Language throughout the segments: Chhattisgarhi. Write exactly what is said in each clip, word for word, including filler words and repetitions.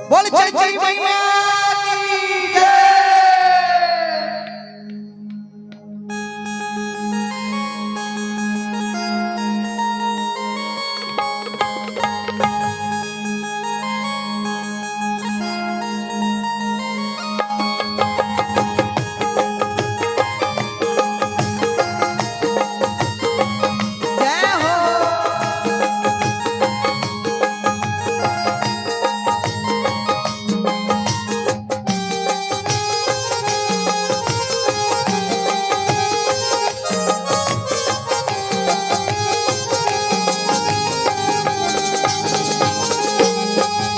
बोल चैती मैया की जय। जय हो।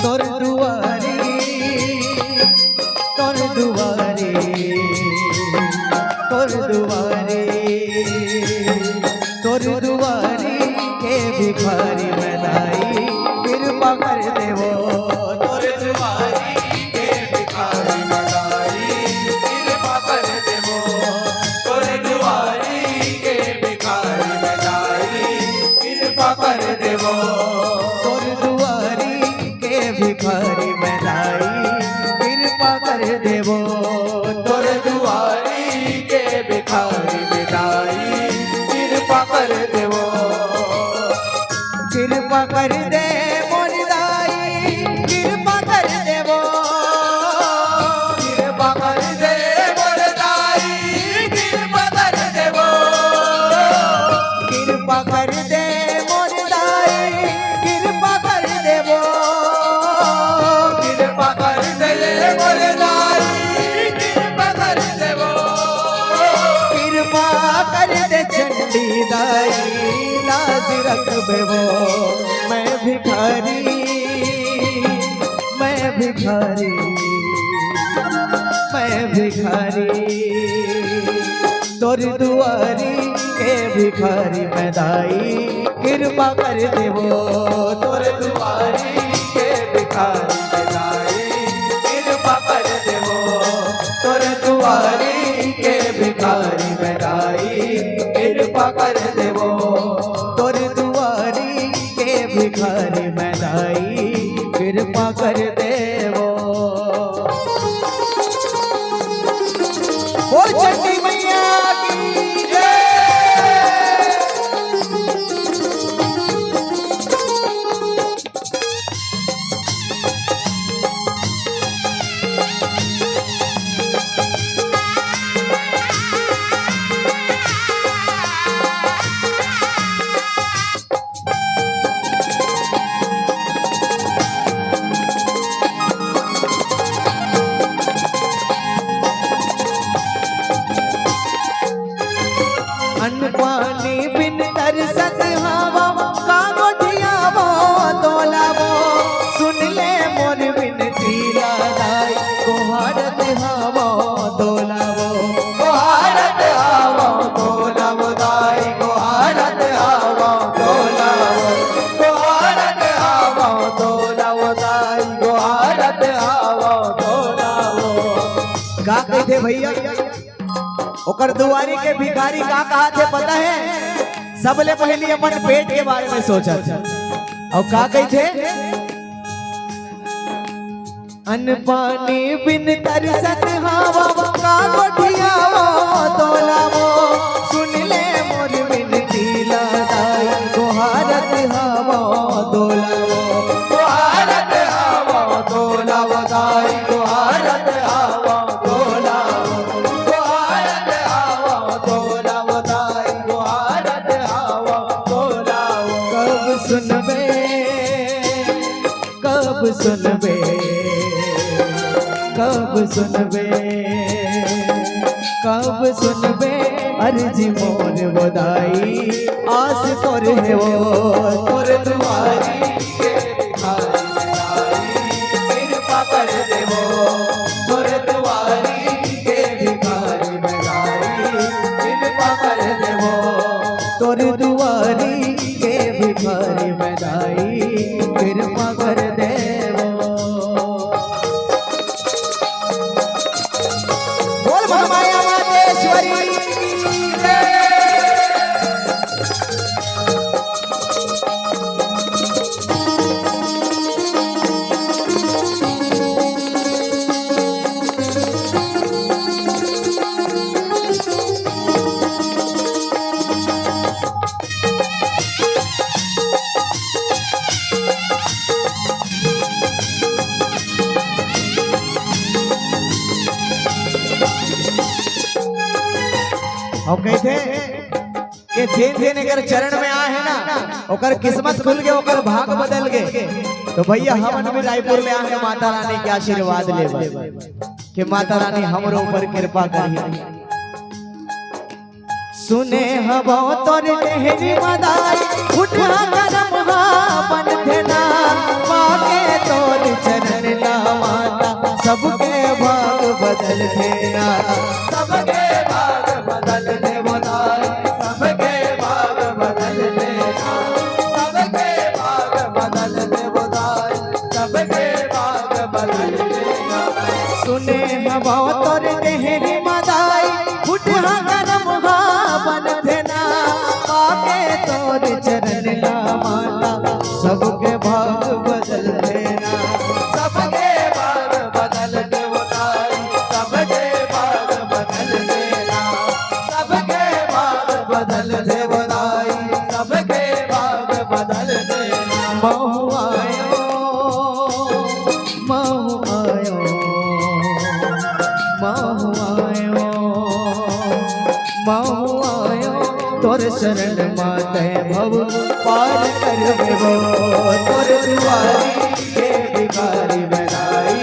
तोर दुआरी, तोर दुआरी, तोर दुआरी, तोर दुआरी के भिखारी मैं दाई, कृपा कर देवो। तोर दुआरी के भिखारी मैं दाई, कृपा कर देवो। तोर दुआरी के भिखारी मैं दाई, कृपा कर देवो। तोर दुआरी के भिखारी मैं दाई, कृपा कर देवो। तोर दुआरी के भिखारी मैं दाई, कृपा कर देवो। कृपा कर दे मोर दाई, कृपा कर देवो। कृपा कर दे मोर दाई, कृपा कर देवो। कृपा कर दे मोर दाई, कृपा कर देवो। कृपा कर दे मोर दाई, कृपा कर देवो। कृपा कर दे चंडी दाई, लाज रखबे वो। मैं भिखारी, मैं भिखारी, मैं भिखारी, तोर दुआरी के भिखारी मैं दाई, कृपा कर देवो। तोर दुआरी के भिखारी मैं दाई, कृपा कर देवो। तोर दुआरी के भिखारी मैं दाई, कृपा कर देवो। तोर दुआरी के भिखारी मैं दाई, कृपा कर देवो। बोल चंडी मैया की जय। अन्न पानी बिन तरसत हवं, का गोठियावं तोला वो। सुन ले मोर बिनती ला दाई, गोहारत हवं तोला वो। गोहारत हवं तोला वो दाई, गोहारत हवं तोला वो। गोहारत हवं तोला वो दाई, गोहारत हवं तोला वो। का कहिथे भैया? ओकर दुआरी के भिखारी का कहाथे पता हे? सबले पहिली अपन पेट के बारे में सोचत हे। अउ का कहिथे? अन्न पानी बिन तरसत हवं, का गोठियावं तोला वो। सुन ले मोर बिनती ला दाई, गोहारत हवं तोला वो। गोहारत हवं तोला वो दाई, गोहारत हवं तोला वो। गोहारत हवं तोला वो दाई, गोहारत हवं तोला वो। कब सुनबे, कब सुनबे, कब सुनबे, कब सुनबे अर्जी मोर वो दाई, आस तोर हे वो। तोर दुआरी के भिखारी मैं दाई, कृपा कर देवो। तोर दुआरी के भिखारी मैं दाई, कृपा कर देवो। तोर दुआरी के भिखारी मैं दाई, कृपा कर देवो। बोल महामाया मातेश्वरी की जय। थे के जेन जेन एकर चरण में आए हे ना, ओकर किस्मत खुल गे, ओकर भाग बदल गे। तो भैया, हमन भी रायपुर में आए हे माता रानी के आशीर्वाद लेबर, कि माता रानी हमरो ऊपर कृपा करही। सुने हवो तोर डेहरी म दाई, उठा करम हा बन देना, पाके तोर चरण ला माता, सबके भाग बदल देना। सबके भाग बदल देवो दाई, सबके भाग बदल देना, सबके भाग बदल देवो दाई, सबके भाग बदल देना। सुने हवो तोर डेहरी म दाई, उठा करम हा बन देना, पाके तोर चरण ला माता, सबके भाग बदल देना। सबके भाग बदल देवो दाई, सबके भाग बदल देना, सबके भाग बदल देवो दाई, सबके भाग बदल देना। महू आयो, महू आयो, महू आयो, महू आयो, तोर शरण माते भव पार कर देवो। तोर दुआरी के भिखारी मैं दाई,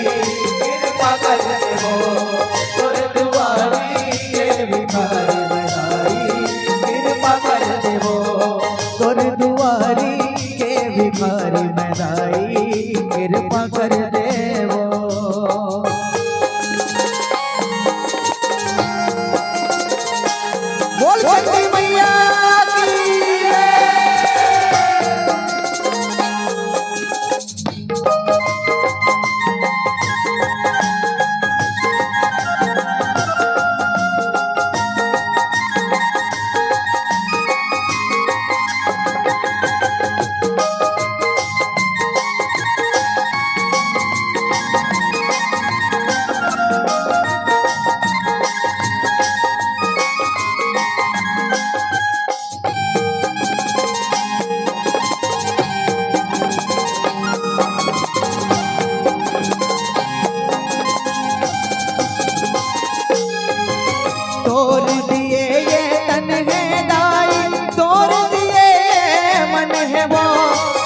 कृपा कर देवो। तोर दुआरी के भिखारी मैं दाई, कृपा कर देवो। तोर दुआरी के भिखारी मैं दाई, कृपा कर देवो। बोल चंडी मैया की। तोर दिए ये तन हे दाई, तोर दिए मन हे वो,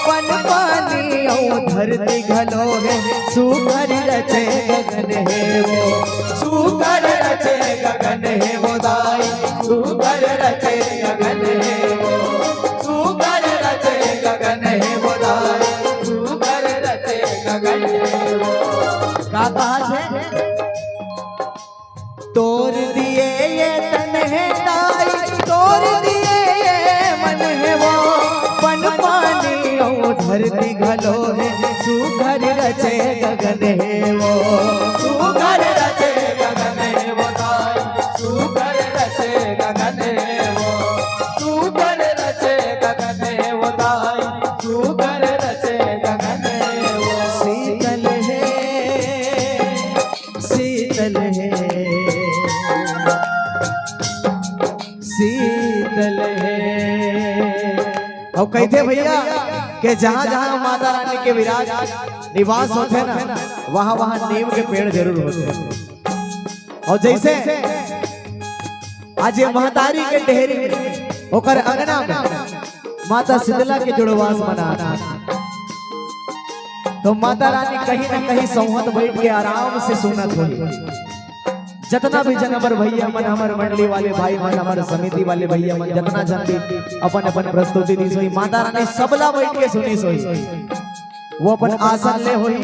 पन पानी अउ धरती घलो हे, सुघर रचे गगन हे वो, सुघर रचे गगन हे वो दाई, सुघर रचे गगन हे वो, सुघर रचे गगन हे वो दाई, सुघर रचे गगन हे वो। का कहा थे? तोर दिए ये तन हे दाई, तोर दिए ये मन हे वो, पन पानी अउ धरती घलो हे, सुघर रचे गगन हे वो, सुघर रचे गगन हे वो दाई, सुघर रचे गगन हे वो, सुघर रचे गगन हे वो दाई, सुघर रचे गगन हे वो। शीतल हे, शीतल हे, शीतल हे। अउ कहिथे भैया कि जहाँ जहाँ माता रानी के विराज निवास होथे ना, वहाँ वहाँ नीम के पेड़ जरूर होथे। अउ जइसे आज ये महतारी के डेहरी में, ओकर अंगना में माता शीतला के जुड़वास मना था। तो माता रानी कहीं ना कहीं सौहत बइठ के आराम से सुनत होही। जतना भी जन हमर भैया मन, हमर मंडली वाले भाई मन, हमर समिति वाले भैया मन, जतना जन भी अपन अपन प्रस्तुति दीस होही, माता रानी सबला बइठ के सुनीस होही। वो अपन आसन ले होही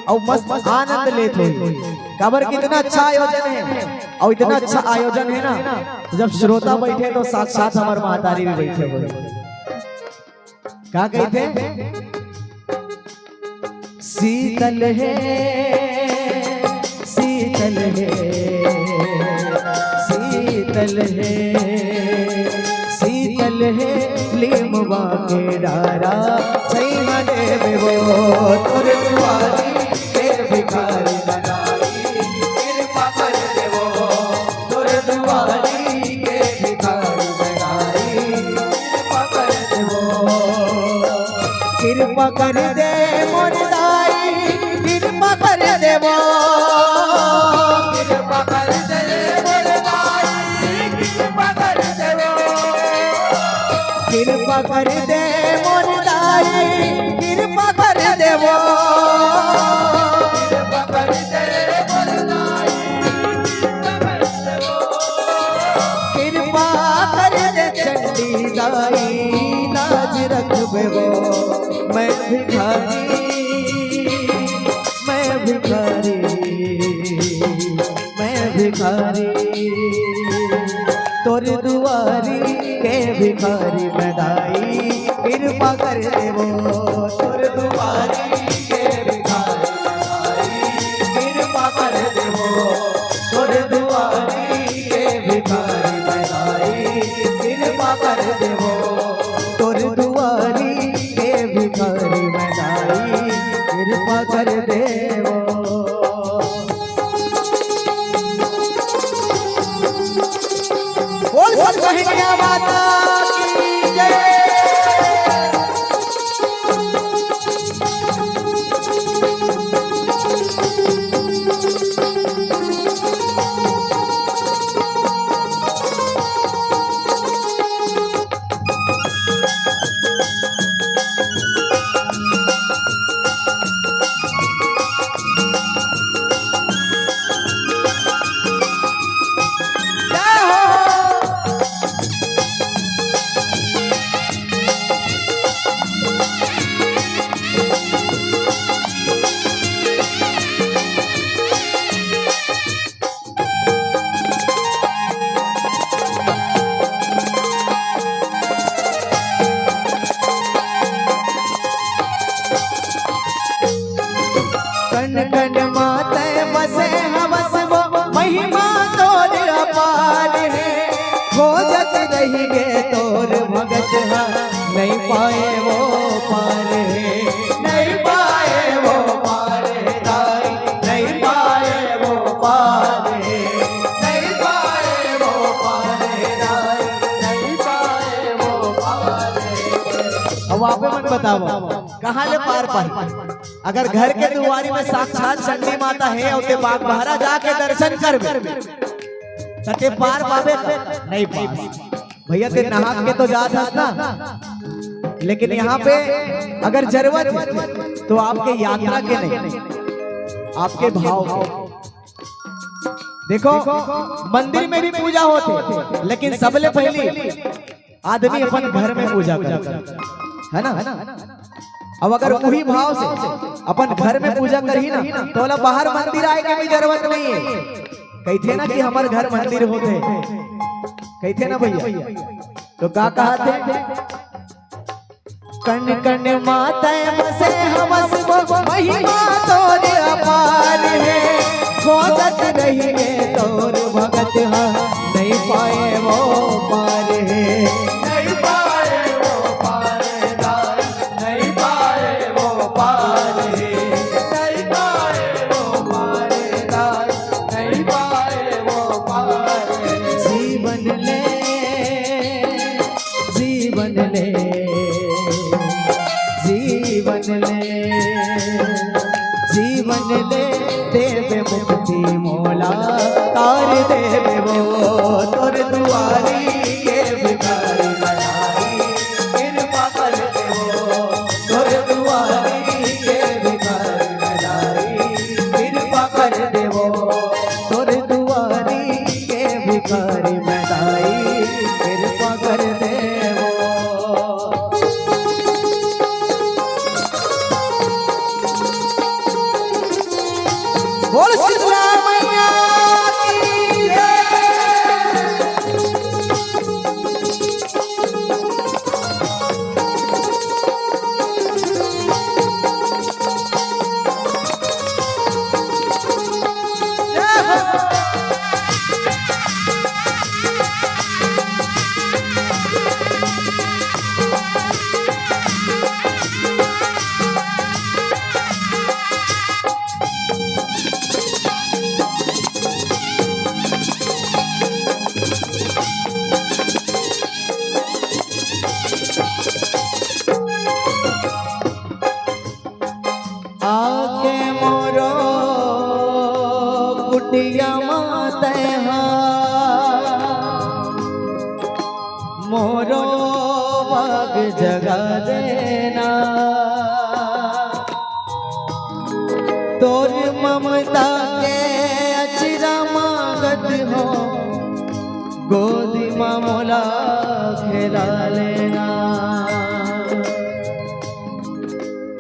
अउ मस्त आनंद लेत होही। काबर कि इतना अच्छा आयोजन हे, अउ इतना अच्छा आयोजन हे ना, जब श्रोता बइठे तो साक्षात हमर महतारी भी बइठे होही। का कहिथे? शीतल हे, शीतल हे, शीतल हे, शीतल हे, लीमवा के डारा, छैया देवे वो तोर दुआरी के भिखारी बनाई, कृपा कर देवो, तोर दुआरी के भिखारी बनाई, कृपा कर देवो। कृपा कर दे मोर दाई, कृपा कर देवो। कृपा कर दे मोर दाई, कृपा कर दे। कृपा कर दे मोर दाई, कृपा कर दे वो। कृपा कर दे चंडी दाई, लाज रखबे वो। मैं भिखारी, मैं भिखारी, मैं भिखारी, तोर दुआरी के भिखारी मैं दाई, कृपा कर देवो। तोर दुआरी के भिखारी मैं दाई, कृपा कर देवो। तोर दुआरी के भिखारी मैं दाई, कृपा कर देवो। तोर दुआरी के भिखारी मैं दाई, कृपा कर देवो। बोल सतबहिनिया माता की जय। कण कण मा तै बसे हवस वो, महिमा तोर अपार हे। खोजत रहिगे तोर भगत हा, नहीं पाए वो पार हे। नहीं पाए वो पार हे दाई, नहीं पाए वो पार हे। नहीं पाए वो पार हे दाई, नहीं पाए वो पार हे। अब आपे मन बतावो, कहाँ ले पार पाही? अगर घर के दुआरी में साक्षात चंडी माता हे अउ ते बागबहरा जाके दर्शन करबे, त ते पार पाबे का? नहीं पास। भैया, ते नहाक के तो जात हस ना, लेकिन यहाँ पे अगर जरूरत हे, तो आपके यात्रा के नहीं, आपके भाव के। देखो, मंदिर में भी पूजा होथे, लेकिन सबले पहली आदमी अपन घर में पूजा करथे, है ना? अब अगर उही भाव से अपन घर में पूजा करही ना, त ओला बाहर मंदिर आए के भी जरूरत नहीं हे। कहिथे ना कि हमर घर मंदिर होथे, कहिथे ना भैया? तो का कहत हे? कण कण मा तै बसे हवस वो, महिमा तोर अपार हे। खोजत रहिगे तोर भगत हा, नहीं पाए वो पार हे। नहीं पाए वो पार हे दाई, नहीं पाए वो पार हे। नहीं पाए वो पार हे दाई, नहीं पाए वो पार हे। जीवन ले, जीवन ले, जीवन ले, जीवन ले, देबे मुक्ति मोला, तार देबे वो। तोर दुआरी के भिखारी मैं दाई, कृपा कर देवो। तोर दुआरी के भिखारी मैं दाई, कृपा कर देवो। तोर दुआरी के भिखारी मैं दाई, कृपा कर देवो। बोल शीतला मैया की जय। आके मोरो कुटिया मा तैं हा, मोरो पग जगा देना। तोर ममता के अचरा मांगत हो, गोदी मा मोला खेला लेना।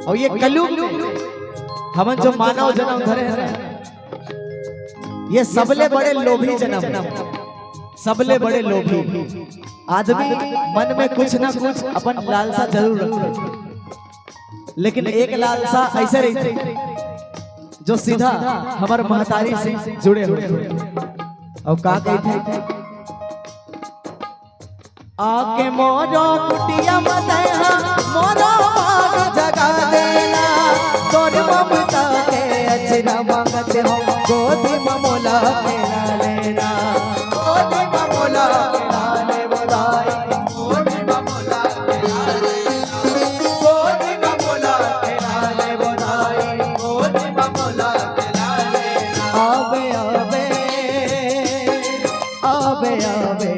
अउ ये कलयुग हमन जो मानव जनम धरे हन, ये सबले बड़े लोभी जनम, सबले बड़े लोभी। आदमी मन में कुछ ना कुछ अपन लालसा जरूर रखथे, लेकिन एक लालसा ऐसे रहिथे जो सीधा हमर महतारी से जुड़े होथे। अउ का कहिथे? आके मोरो कुटिया म तैं हा मोरो भाग जगा देना, तोर ममता के अचरा मांगत हो, गोदी म मोला खेला लेना, गोदी म मोला खेला ले बधाई, गोदी म मोला खेला लेना, गोदी म मोला खेला ले बधाई, गोदी म मोला खेला लेना। आबे, आबे, आबे, आबे,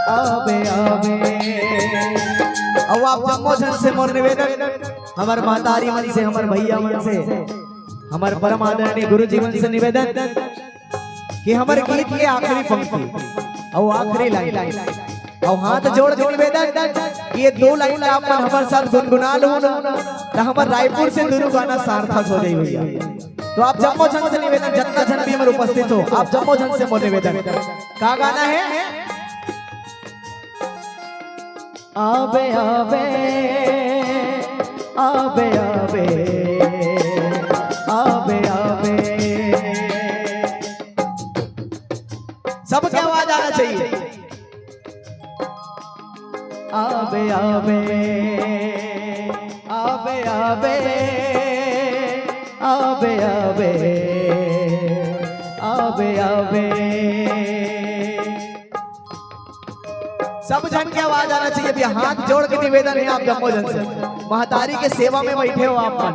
आबे, आबे। अउ आप जम्मो झन से मोर निवेदन, हमर महतारी मन से, हमर भैया मन से, हमर परम आदरणीय गुरुजी मन से निवेदन कि हमर गीत के आखिरी पंक्ति अउ आखिरी लाइन अउ हाथ जोड़ के निवेदन कि ये दो लाइन ला आप मन हमर साथ गुनगुना लो ना, त हमर रायपुर से दुनू गाना सार्थक हो जाई भैया। तो आप जम्मो झन से निवेदन, जतना झन भी हमर उपस्थित हो, आप जम्मो झन से मोर निवेदन। का गाना है? आबे, आबे, आबे, आबे, आबे, आबे। सबके आवाज आना चाहिए। आबे, आबे, आबे, आबे, आबे, आबे, आबे, आबे। सब झन के आवाज आना चाहिए भैया। हाथ जोड़ के निवेदन है आप जम्मो झन से, महतारी के सेवा में बैठे हो आप मन।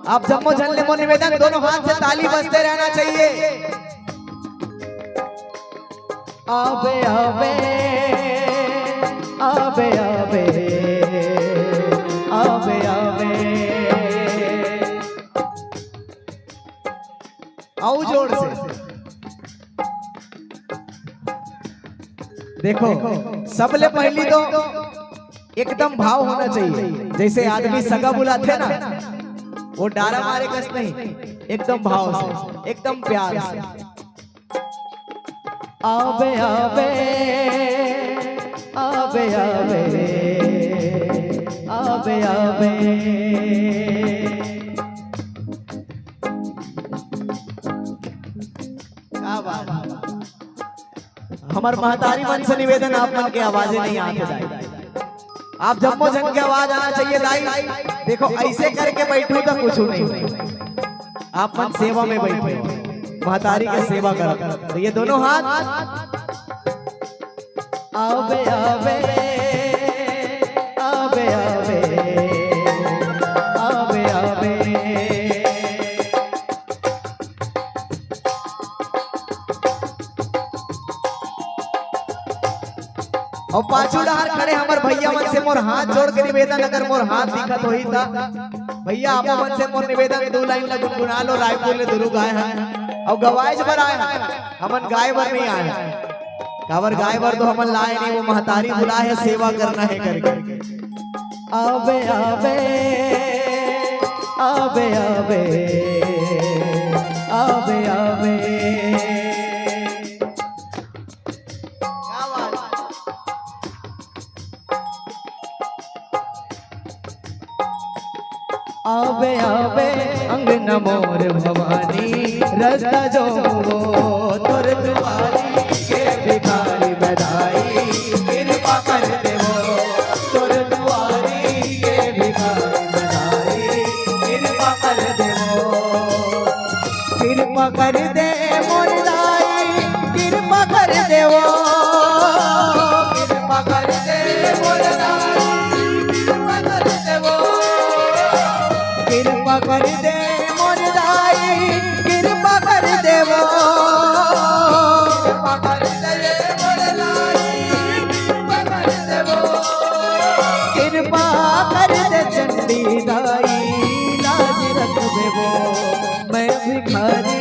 आप जम्मो झन ले मोर निवेदन, दोनों हाथ से ताली बजते रहना चाहिए। आबे, आबे, आबे, आबे, आबे, आबे। अउ जोर से। देखो, सबले पहली तो एकदम भाव होना चाहिए। जैसे आदमी सगा बुलाथे ना, वो डारा मारे कस नहीं, एकदम भाव से, एकदम प्यार से। आबे, आबे, आबे, आबे, आबे, आबे। का बात? हमर महतारी मन से निवेदन, आप मन के आवाजे नहीं आत हे दाई। आप जम्मो झन के आवाज आना चाहिए दाई। देखो, ऐसे करके बैठू तो कुछ नहीं होई। आप मन सेवा में बैठे हो, महतारी के सेवा करो। तो ये दोनों हाथ। आबे, आबे, आबे, आबे, आबे, आबे। अउ पाछू डहार खड़े हमर भैया मन से मोर हाथ जोड़ के निवेदन, अगर मोर हाथ दिखत होही त भैया, आप मन से मोर निवेदन, दू लाइन ला गुनगुना लो। रायपुर ले दुनू गाय हे, अउ गवाए बर आए हे, हमन गाय बर नहीं आए हे। काबर गाय बर तो हमन लाए नहीं, वो महतारी बुलाए हे, सेवा करना हे करके। आबे, आबे, आबे, आबे, आबे, आबे। क्या बात? आबे, आबे, अंगना मोर भवानी, रस्ता जो वो तोर दुआरी के भिखारी बधाई, कृपा कर देवो। तोर दुआरी के भिखारी बधाई, कृपा कर देवो। कृपा कर दे मोर दाई, कृपा कर देवो। कृपा कर दे मोर दाई, कृपा कर देवो। कृपा कर दे मोर दाई, कृपा कर देवो। कृपा कर दे मोर दाई, कृपा कर देवो। दाई लाज रखबे वो। मैं भिखारी,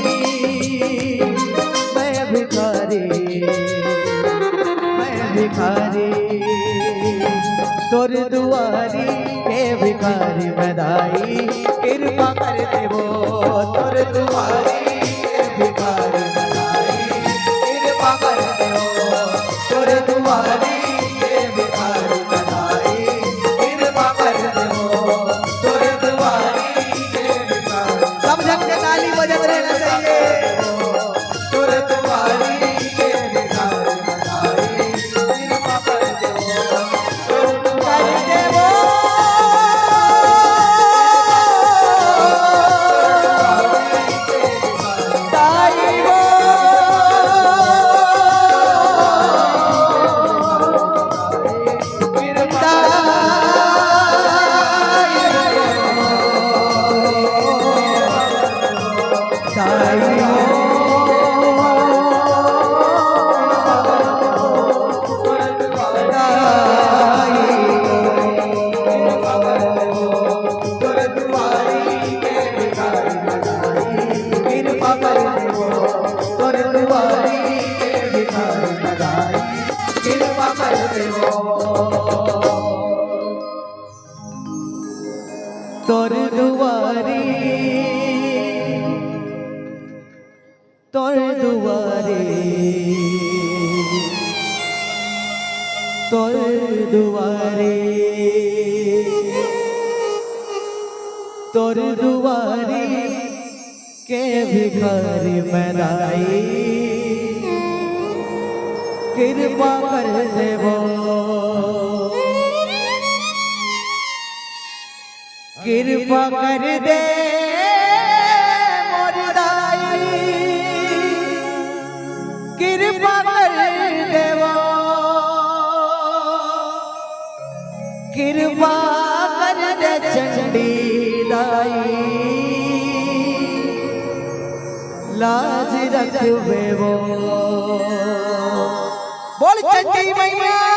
मैं भिखारी, मैं भिखारी, तोर दुआरी के भिखारी मैं दाई, कृपा कर देवो। तोर दुआरी के भिखारी मैं दाई, कृपा कर देवो। तोर दुआरी के भिखारी मैं दाई, कृपा कर देवो। तोर दुआरी के भिखारी, सब झन के ताली बजत रहना चाहिए। तोर दुआरी के भिखारी मैं दाई, कृपा कर देवो। तोर दुआरी कर देवो। दाई वो। तोर दुआरी, तोर दुआरी, तोर दुआरी, तोर दुआरी के भिखारी मैं दाई, कृपा कर देवो। कृपा कर दे मोर दाई, कृपा कर देवो। कृपा कर दे चंडी दाई, लाज रखबे वो। बोल चंडी मैया।